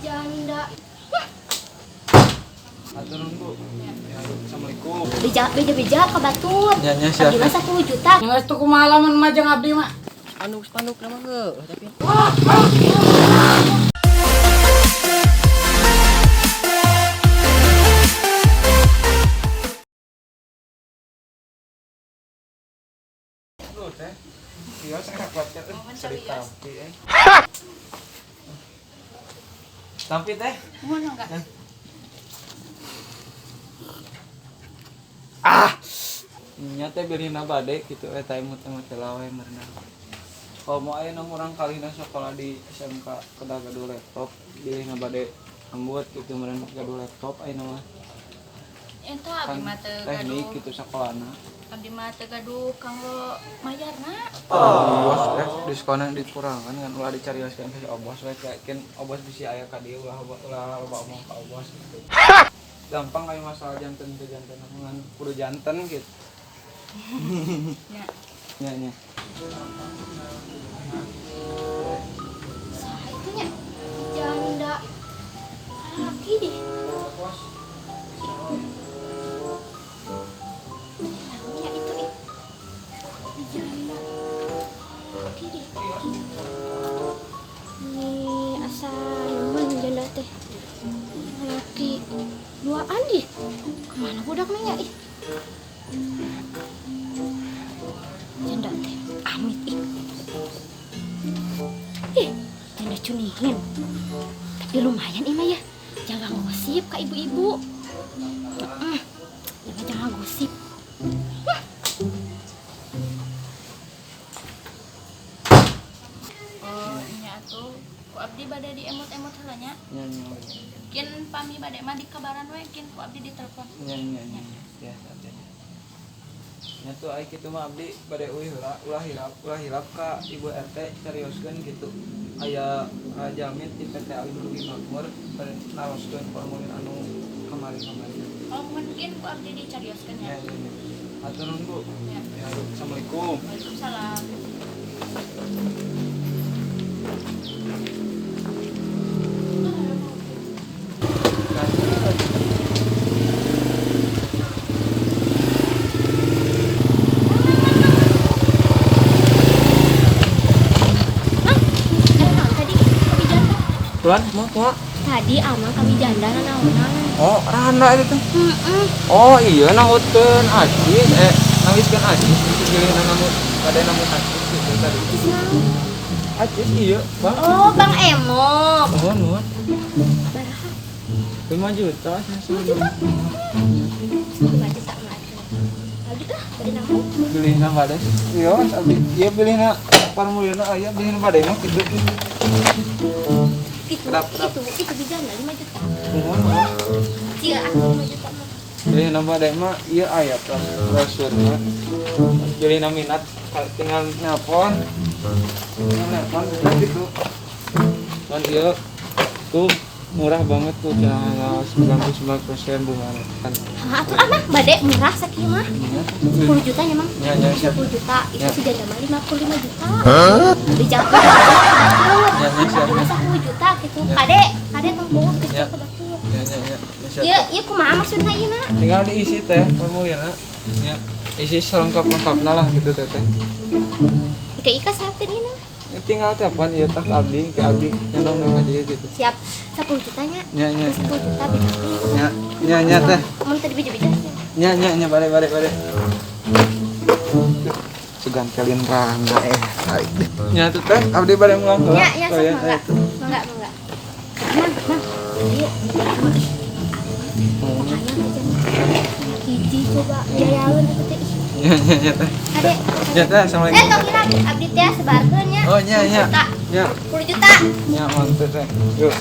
Janda. Hatur nuhun, Bu. Ya, Assalamualaikum. Beja beja beja ka batur. Nya nya siap. Abdi mah 10 juta. Yang geus kumaha lamun mah jeung abdi mah. Anu spanduk nama heuh tapi. Lu teh. Iya, saya kuatkan. Seri tampi eh. Tampi teh. Mohon enggak? Ah. Nya teh beurina bade kitu eta emut-emut teh lawe meurna. Komo aya nu urang kalina sekolah di SMK kedah gaduh laptop, bilihna bade embut kitu meureun gaduh laptop ayeuna mah. Eta abdi Kan mah teu teknik gaduh. gitu sekolahna. Abdi mah teu gaduh kanggo mayarna. Bos eh diskonan dikurangan kan ulah dicarioskeun ka si obos we yakin obos bisi aya ka dieu ulah ulah loba omong ka obos gitu. Gampang kayak masalah janten ke janten ngan kudu janten gitu. Nya. Nya nya. Saha itu nya? Janda. Laki deh. Namanya itu ih. Janda. Laki deh. Ini asa nemen janda teh. Laki duaan deh. Kemana budak nya ih? Janda teh amit ih. Ih, janda cunihin. Tapi lumayan ima ya. Jangan gosip ke ibu-ibu. Heeh. Ya mah jangan gosip. Oh, nya atuh ku abdi bade di emot-emot heula nya. Nya nya. Kin pami bade mah dikabaran we kin ku abdi ditelepon. Nya nya nya. Biasa aja. Nya tuh ai kitu mah abdi bade uih heula ulah hilap ka ibu RT carioskeun gitu. Aya jamit di PT Alim Rugi Makmur bade naroskeun formulir anu kamari-kamari. Oh, mungkin ku abdi dicarioskeun Ya, ya. ya, ya. Hatur nuhun, Bu. Ya. Ya, Assalamualaikum. Waalaikumsalam. Mang, naon tadi kami janda. Tuan, mau tua? Tadi amang kami janda nanaonan. Oh, randa itu teh. Heeh. Oh, iya nangutkeun acis nangiskeun acis itu pilih namu pada namu acis gitu tadi. Acis naon? Acis iya, Bang. Oh, Bang Emok. Oh, nuhun. Baraha? 5 juta sih. 5 juta? 5 juta mah. Abdi ah, bade namu. Bilihna bade. Iya, abdi. Iya bilihna formulirna aya bilihna bade mah kitu. Itu, Kedap, kedap. itu bijana 5 juta. Nuhun, nuhun. Cia aku 5 juta mah. Bilihna bade mah ieu aya brosurna. Bilihna minat tinggal nelpon. Tinggal nelpon udah gitu. Kan ieu tuh murah banget tuh cenah 99% bunga kan. Hah, atuh ah mah bade murah sakieu mah. Iya. 10 juta nya mang. Ya, ya, siap. 10 juta itu Ya. si janda mah 55 juta. Bijak. Ya, ya, siap. Abdi mah 10 juta gitu. Ya. Kade, kade tempuh geus Ya. ke batur. Ya, ya, ya. Ya, siap. Ieu ieu kumaha maksudna ieu na? Tinggal diisi teh formulirna. Ya, isi selengkap-lengkapna lah gitu teh teh. Ika ika siapkeun ieu na. Ya, tinggal telepon ieu tah ke abdi, ke abdi nyandong ka dieu gitu. Siap 10 jutanya. Nya nya. 10 juta bejakeun. Nya nya nya teh. Mun teu dibija-bija. Nya nya nya balik balik balik. Sugan kelin rangga eh. Nya tuh teh abdi bade mulang heula. Nya nya Oh, sok ya, mangga. teh. Mangga mangga. Mang, mang. Ieu ih. Makanya teh hiji coba biayaeun eta teh ih. Nya nya nya teh. Kade. Nya teh assalamualaikum. Tong hilap abdi teh sebarkeun nya. Oh nya nya. 10 juta. Nya 10 juta. nya mantep teh. Yuk.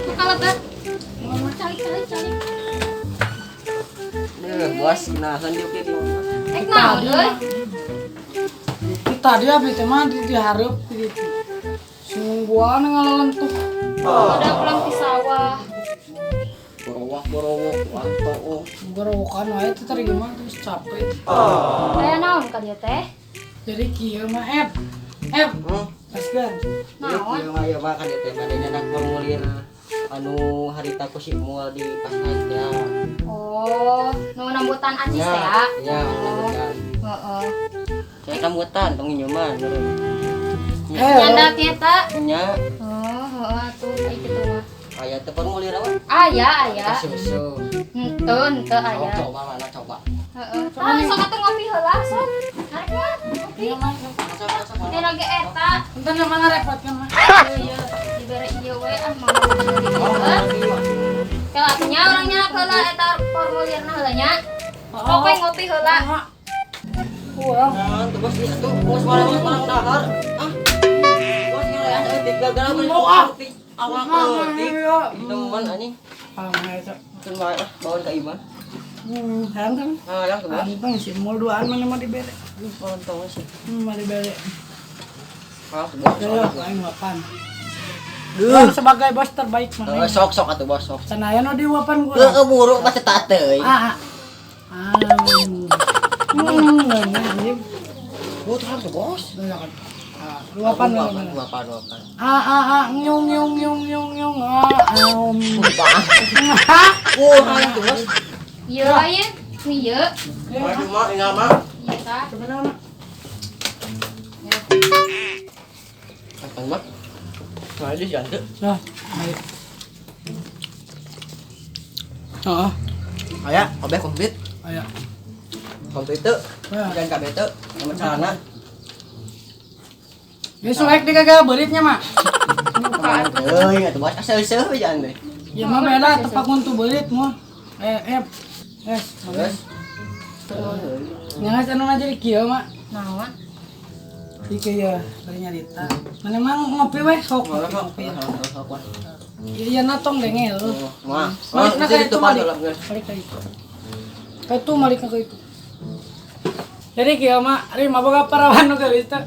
Buka lebat. Mau cari cari cari. Bos, nah kan dia di Ek naon euy? Tadi abdi teh mah di dihareup gitu. Sungguhan ngalelentuk. Udah pulang di sawah. Borowak borowok wanto oh. Gorowokan wae teh tadi gimana terus capek. Aya naon ka dieu teh? Jadi kieu mah Ep. Ep. Paskeun. Naon? Ieu mah ieu mah kan teh maneh nyandak formulir anu harita ku si Mul di pasnya. Oh, nu nambutan acis teh ya? Ya, nambutan. Heeh. Saya rambutan tong nyoman meureun. Eh, Nyandak eta. Nya, Oh, heeh atuh ai kitu mah. aya teh formulir apa? Aya, aya. Susu. Henteu, henteu Oh, aya. coba mana coba. Heeh. Ah, sok atuh ngopi heula sok. Arek mah ngopi. Nya ge eta. Entar mana repotkan mah. Iya, dibere ieu we ah mau. Kalau atunya orangnya heula eta formulirna heula nya. Pokoknya ngopi heula. Kurang. Nah, tuh bos atuh bos barang dahar. Ah. Bos ngelean eutik gagal Mau, ah. Awak Mah, eutik. iya. Teman anjing. Ah, mah eta. Keun bae ah bawa ka imah. Hayang kan? Ah, yang tuh bos. Anteng si Mul duaan mana mah dibere. Ontong sih. Mah dibere. Ah, tuh bos. Ya, aing wapan. Duh. Sebagai bos terbaik mana? Eh, sok sok atuh bos sok. Cenaya nu diwapan gua. Heeh, buruk mah teu teuing. Ah. Ah. Anjing. Oh, terang tuh bos. Ah, luapan Luapan, luapan. luapan, luapan. Ah ah ah nyung nyung nyung nyung nyung ah. Om. Oh, terang tuh bos. Ieu ieu, ieu. Maju mah ingat mah. Ieu tah. Sebenarnya Kapan mah? Nah, ini jangan Nah, ayo. Heeh, Aya, kabeh komplit. ayo. Komplit teu. Ya. Jangan kabeh teu. Sama celana. Ini suek di kagak beuritnya mah. Euy, atuh bos asa euseuh we jangan deh. Ya mah beda tepak untuk beurit mah. Eh, eh. Eh, Terus. Nyangas anu aja di kieu mah. Naon? Di kieu ya, bari nyarita. Mana mang ngopi weh sok Sok, ngopi. sok, sok. Iya natong denge lu. Mah, Balik na jadi ka itu tuh malik. lah, guys. Balik ka itu. Ka itu malik ka itu. Jadi kieu mah ari mah boga parawan nu geulis teh.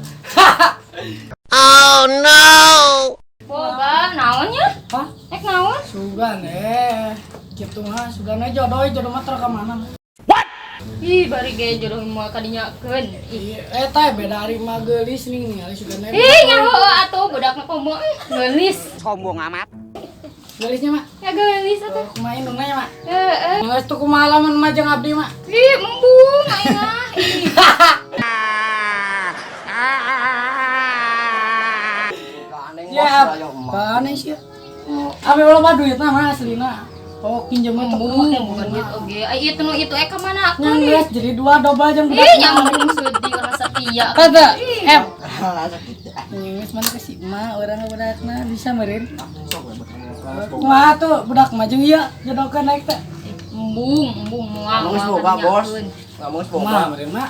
Boga naonnya? Hah? Ek naon? Sugan eh. Kitu mah sugan we jodoh jodoh mah teu ka mana. Ih, bari ge jodoh moal kadinyakeun. Ih. Iya, eta beda ari mah geulis nih ningali sugan we. Ih, nyaho atuh budakna komo geulis. Geulisnya mah. Ya geulis atuh. Kumaha indungna nya mah. Heeh. Geus tuh kumaha lamun mah jeung abdi mah. Ih, embung aing mah. Ih. Ya, aneh sih. Abi loba duitna mah aslina. Oh, pinjam mah teu Embung make bukan duit oge. Ai itu nu itu ek ka mana Yang akeun? geus jadi dua dobel jeung Ih, nyambung sudi orang setia. Kata, F. Alah, sakit. Geus mana ke si emak urang budakna bisa meureun. Kumaha tuh budak mah jeung ieu jodohkeun naik teh. Embung, embung moal. Ngomong boga, bos. Ngomong boga. Kumaha meureun mah?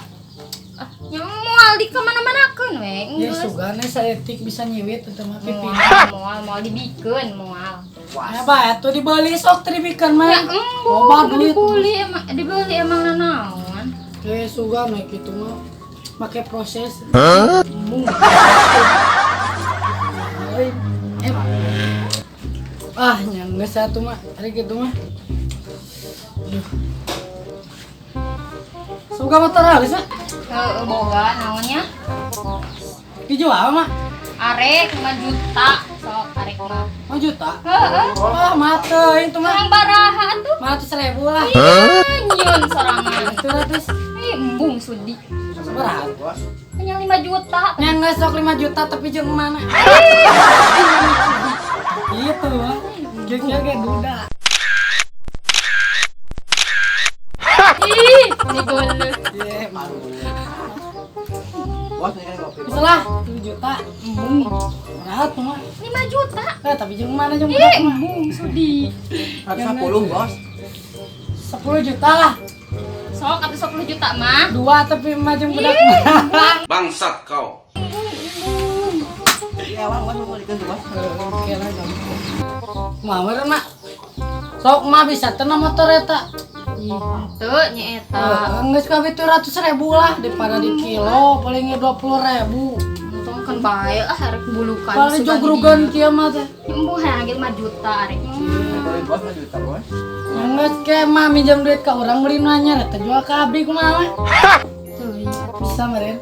Ah, nya moal di ka mana-manakeun we. Ya Geus. sugane saeutik bisa nyiwit teu mah pipi. Moal, moal, moal dibikeun moal. Apa atuh dibeli sok teu dibikeun mah. Ya embung, Loba duit. dibeli emang dibeli emang nanaon. Eh sugan we kitu mah make proses. Embung. Eh, ah, nyang geus atuh mah. Ari kitu mah. Aduh. Semoga motor halus mah. Heeh, boga naonnya? Dijual mah. Arek 5 juta. Sok arek mah. 5 juta. Heeh. Wah, mate itu mah. Orang baraha atuh. 500.000 lah. Ih, nyieun sorangan. 100. Ih, embung sudi. Sabaraha? Bos. Hanya 5 juta. Yang nggak sok 5 juta tapi jeung mana? Gitu mah. Jeung ge duda. Ih, ini goleh. Iya, malu. Bos ini kan ngopi. Bisa lah, 7 juta. Embung. Berat mah. 5 juta. Eh, tapi jeung mana jeung Ih, budak mah? embung sudi. 110, bos. 10 juta lah. Sok atuh 10 juta mah. Dua tapi mah jeung budak mah. Bangsat kau. Iya, bang, bos mau balikin tuh, bos. Oke lah, gampang. Mah meureun mah. Sok mah bisa teu motor eta. Henteu nya eta. Geus kabeh 700.000 lah daripada di kilo paling 20.000. Untung kan bae ah arek bulukan. Paling jogrugan kieu mah teh. Embu hayang 5 juta arek. Beli bos 5 juta bos. Geus ke mah minjam duit ka urang beli nu anyar eta jual ka abdi kumaha mah. Teuing. Bisa meureun.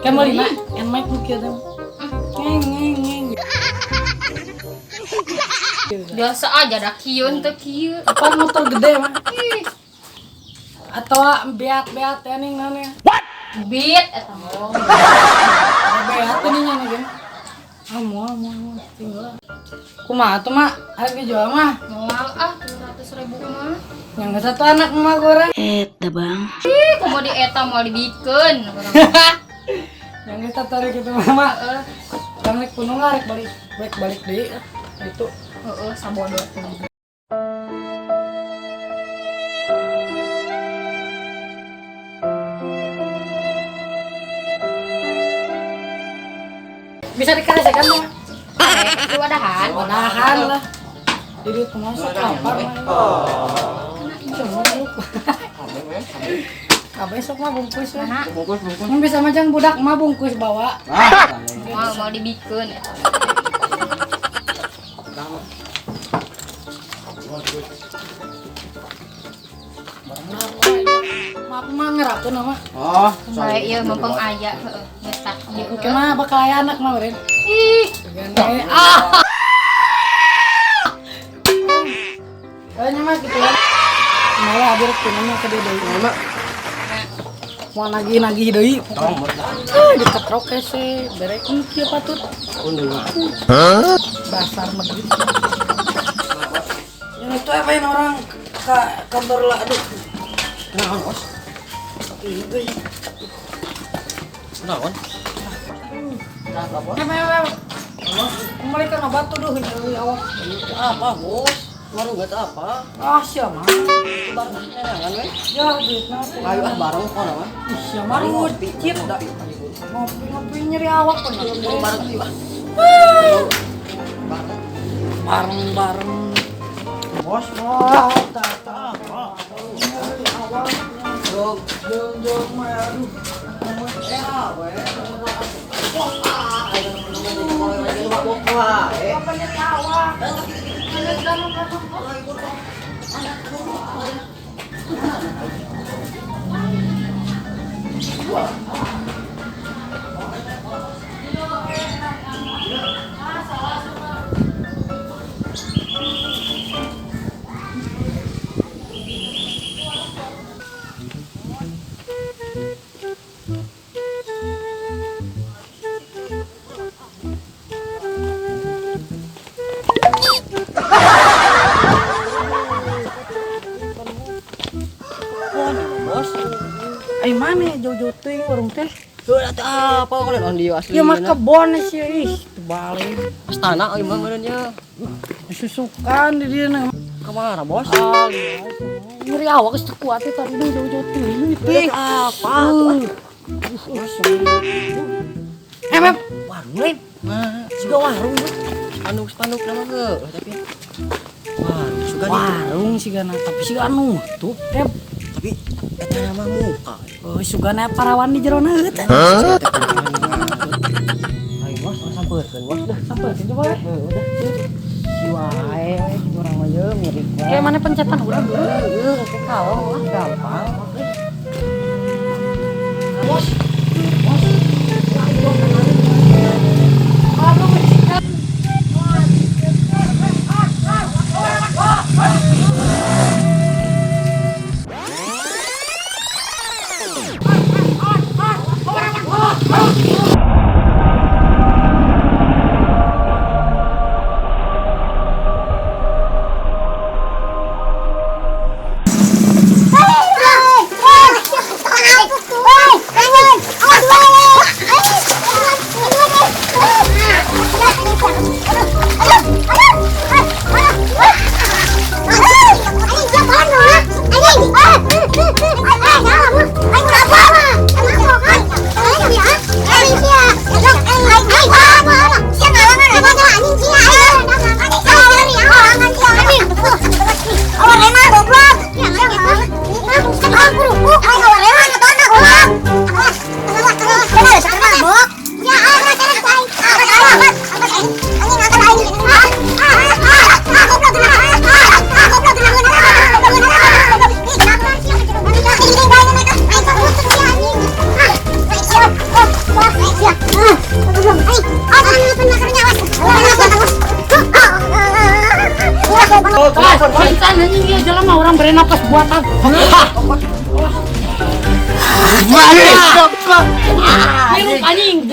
Ke meuli mah enak nu kieu teh. Ngeng ngeng ngeng. Biasa aja da kieu henteu kieu. Apa motor gede mah? Atau beat-beat ya nih naon ya? Beat eta mah. Beat ini nya nih. Ah moal moal moal tinggal. Kumaha tuh mak? Harga dijual mah? Moal ah 300.000 mah. Yang ke satu anak mah goreng. Eta bang. Ih, kumaha di eta moal dibikeun. Yang kita tarik itu mama. Bang rek punung lah, rek balik balik balik deui. Itu. Heeh, sabodo tuh. Bisa dikasih kan mah? Itu wadahan. Wadahan lah. Jadi termasuk lapar mah. Coba lu. Kabeh sok mah bungkus lah. Bungkus bungkus. Mun bisa mah jang budak mah bungkus bawa. Ah. Moal moal dibikeun eta. Maaf mah ngerakeun mah. Oh, Bae ieu mumpung aya heeh, geus tah ieu. Oke mah bakal aya anak mah meureun. Ih, Gane. Ah. Kayaknya mah gitu ya. Malah abir kuno mah ke dia deui. Mak, Mau nagih-nagih deui. tong mah. Ah, diketrok hese, bere kuno kieu patut. Unduh mah. Dasar mah duit. Yang itu apain orang ke kantor lah aduh. Naon, Bos? Itu. Naon? Apa, Bos? Kembalikan obat tuh duh nyeri awak. Apa, Bos? Baru gak apa? Ah, siapa? Itu bareng neangan we. Ya, duitna tuh. Ayo ah bareng kok mah. Ih, siapa lucit dah. Ngopi-ngopi nyeri awak pun. Bareng tuh ah. Bareng. Bareng-bareng. Bos, wah, tata. Nyeri awak. Jog. Jong-jong mah aduh. Eh, ah, we. Apa nyeri awak? Bos. Ai mana jauh-jauh teuing warung teh? Tuh apa kalau non dia asli. Ya mah kebon sih ih, terbalik. Astana euy mah meureun nya. Susukan di dieu na. Kamana, Bos? Ah, nyeri awak geus teu kuat teh tadi jauh-jauh teuing teh. Apa tuh? Eh, Mep. Warung lain. Nah, juga warung. Spanduk-spanduk nama heuh, tapi warung suka di Warung sigana tapi siga nutup teh. Tapi eta nama muka. Oh, sugana parawan di jero heuh teh. Ayo bos, sampeurkeun bos dah. Sampeurkeun coba we. Heuh, udah. Si wae urang mah ye mirik wae. Kayak mana pencetan urang dulu. Heuh, oke kalong lah gampang. Bos. Bos. Ah! Ongkos buatan. Hirup anjing.